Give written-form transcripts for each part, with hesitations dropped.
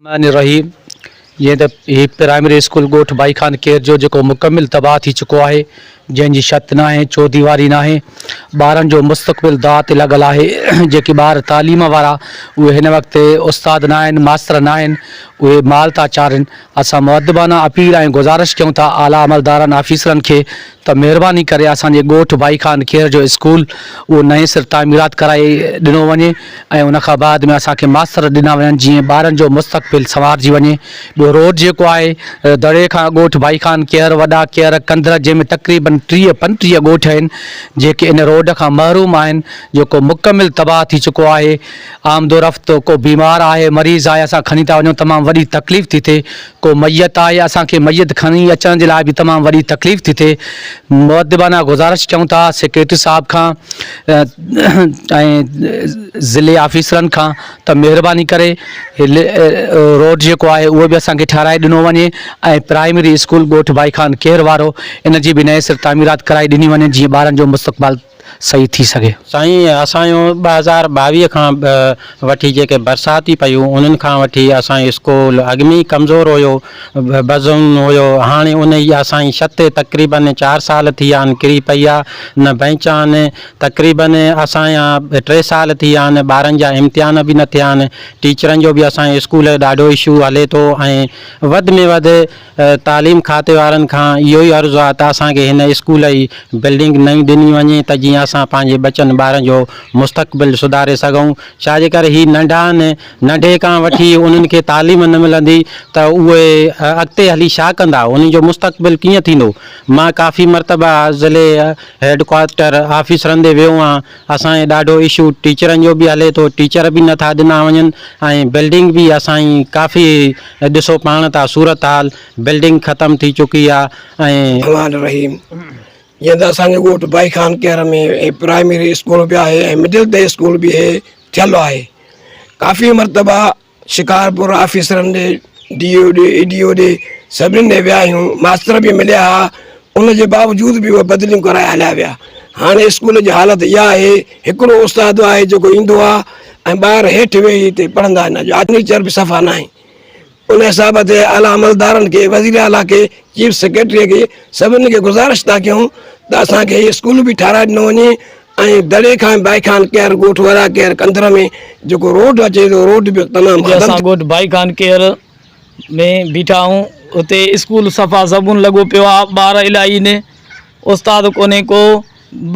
الرحمٰن الرحيم جيئن ته هي پرائمري اسڪول ڳوٺ ڀائي خان ڪير جو جيڪو مڪمل تباهه ٿي چڪو آهي جنهن جي ڇت ناهي چوديواري ناهي ٻارن جو مستقبل داء تي لڳل آهي جيڪي ٻار تعليم وارا اهي هن وقت استاد ناهن ماستر ناهن اهي مال ٿا چارين اسان مؤدبانه اپيل ۽ گذارش ڪيون ٿا اعليٰ عملدارن آفيسرن کي ته مهرباني ڪري اسان جي ڳوٺ ڀائي خان کير جو اسڪول اهو نئين سر تعميرات ڪرائي ڏنو وڃي ۽ ان کان بعد ۾ اسان کي ماستر ڏنا وڃن جيئن ٻارن جو مستقبل سنوارجي وڃي ٻيو روڊ جيڪو آهي دڙي کان ڳوٺ ڀائي خان کير وڏا کير ڪنڌر جنهن ۾ تقريبن 30 35 ڳوٺ آهن جيڪي ان روڊ کان محروم آهن جيڪو مڪمل تباهه ٿي چڪو آهي آمدورفت ڪو بيمار آهي مريض آهي اسان کڻي ٿا وڃون تمام وڏي تڪليف ٿي ٿئي ڪو ميت آهي اسان کي ميت کڻي اچڻ جي لاء به تمام وڏي تڪليف ٿي ٿئي مؤدبانه گذارش ڪيون ٿا سيڪريٽري صاحب کان ۽ ضلعي آفيسرن کان ته مهرباني ڪري روڊ جيڪو آهي اهو به اسان کي ٺهرائي ڏنو وڃي ۽ پرائمري اسڪول ڳوٺ ڀائي خان کير وارو ان جي به نئين سر تعميرات ڪرائي ڏني وڃي جيئن ٻارن جو مستقبل صحيح ٿي سگهي. سائين اسان جو 2022 کان وٺي جيڪي برساتي پيون انهن کان وٺي اسان جو اسڪول اڳ ۾ ئي ڪمزور هيو بزون هيو هاڻي ان جي اسان جي ڇت تقريبن چار سال ٿي ويا آهن ڪري پئي آهي نه بئنچ آهن تقريبن اسان جا ٽي سال ٿي ويا آهن ٻارن جا امتحان به نه ٿيا آهن ٽيچرن جو به اسان جي اسڪول جو ڏاڍو اشو هلي ٿو ۽ وڌ ۾ وڌ تعليم کاتي وارن کان اهو ئي عرض آهي ته اسان کي هن اسڪول جي بلڊنگ نئين ڏني وڃي ته جيئن اسان پنهنجي ٻچن ٻارن جو مستقبل سڌاري سگهون ڇا جي ڪري هي ننڍا آهن ننڍي کان وٺي انهن کي تعليم نه ملندي ته اهي اڳتي هلي ڇا ڪندا انهن جو مستقبل ڪيئن ٿيندو مان ڪافي مرتبه ضلعي هيڊ ڪوارٽر آفيسرن ڏي ويو آهيان اسان جي ڏاڍو اشو ٽيچرن جو به هلي ٿو ٽيچر به نٿا ڏنا وڃن ۽ بلڊنگ به اسان جي ڪافي ڏسو پاڻ ٿا صورت حال بلڊنگ ختم ٿي چڪي آ ۽. رحمان الرحيم جيئن ته اسان جو ڳوٺ ڀائي خان ڪيهر ۾ پرائمري اسڪول به آهي ۽ مڊل تي اسڪول به هي ٿيل آهي ڪافي مرتبا شڪارپور آفيسرن ڏي ڊي او ڏي اي ڊي او ڏي سڀني ڏي ويا آهيون ماستر به مليا ها ان جي باوجود به اهي بدليون ڪرائي هليا ويا هاڻي اسڪول جي حالت اها آهي هڪڙو استاد آهي جيڪو ايندو آهي ۽ ٻار هيٺ ويهي هتي پڙهندا آهن جو فرنيچر به صفا ناهي ان حساب تي اعليٰ عملدارن کي وزير اعليٰ کي چيف سيڪريٽري کي سڀني کي گذارش ٿا ڪيون ته اسان کي هي اسڪول به ٺاهرائي ڏنو وڃي ۽ دڙي کان ڀائي خان ڪيهر ڳوٺ ورا ڪيهر ڪنڌر ۾ جيڪو روڊ اچي ٿو روڊ به تمام جي ختم اسان ڳوٺ ڀائي خان ڪيهر ۾ بيٺا آهيون اتي اسڪول صفا زبون لڳو پيو آ ٻار الائي نه استاد ڪونهي ڪو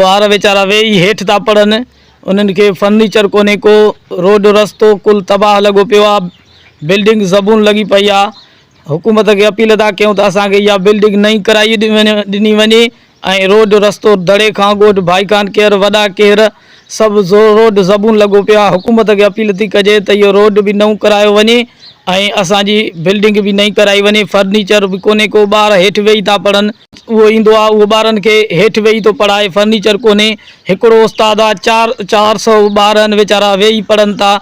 ٻار ويچارا ويهي هيٺ ٿا پڙهن انهن کي فرنيچر ڪونهي ڪو روڊ رستو ڪل تباهه لڳو پيو آ بلڊنگ زبون لڳي پئي آ حڪومت کي اپيل ٿا ڪيون ته اسان کي اها بلڊنگ نئين ڪرائي ڏني وڃي ۽ روڊ رستو دڙي کان ڳوٺ ڀائي خان ڪيهر وڏا ڪيهر سڀ روڊ زبون لڳو پيو آهي حڪومت کي اپيل ٿي ڪجي ته اهو روڊ به نئون ڪرايو وڃي ۽ اسان جي بلڊنگ به نئين ڪرائي وڃي فرنيچر به ڪونهي ڪو ٻار هيٺ ويهي ٿا پڙهن اهو ايندو آهي اهو ٻارن کي هيٺ ويهي ٿو پڙهائي فرنيچر ڪونهي هڪڙو استاد آهي چار 400 ٻار آهن ويچارا ويهي پڙهن ٿا.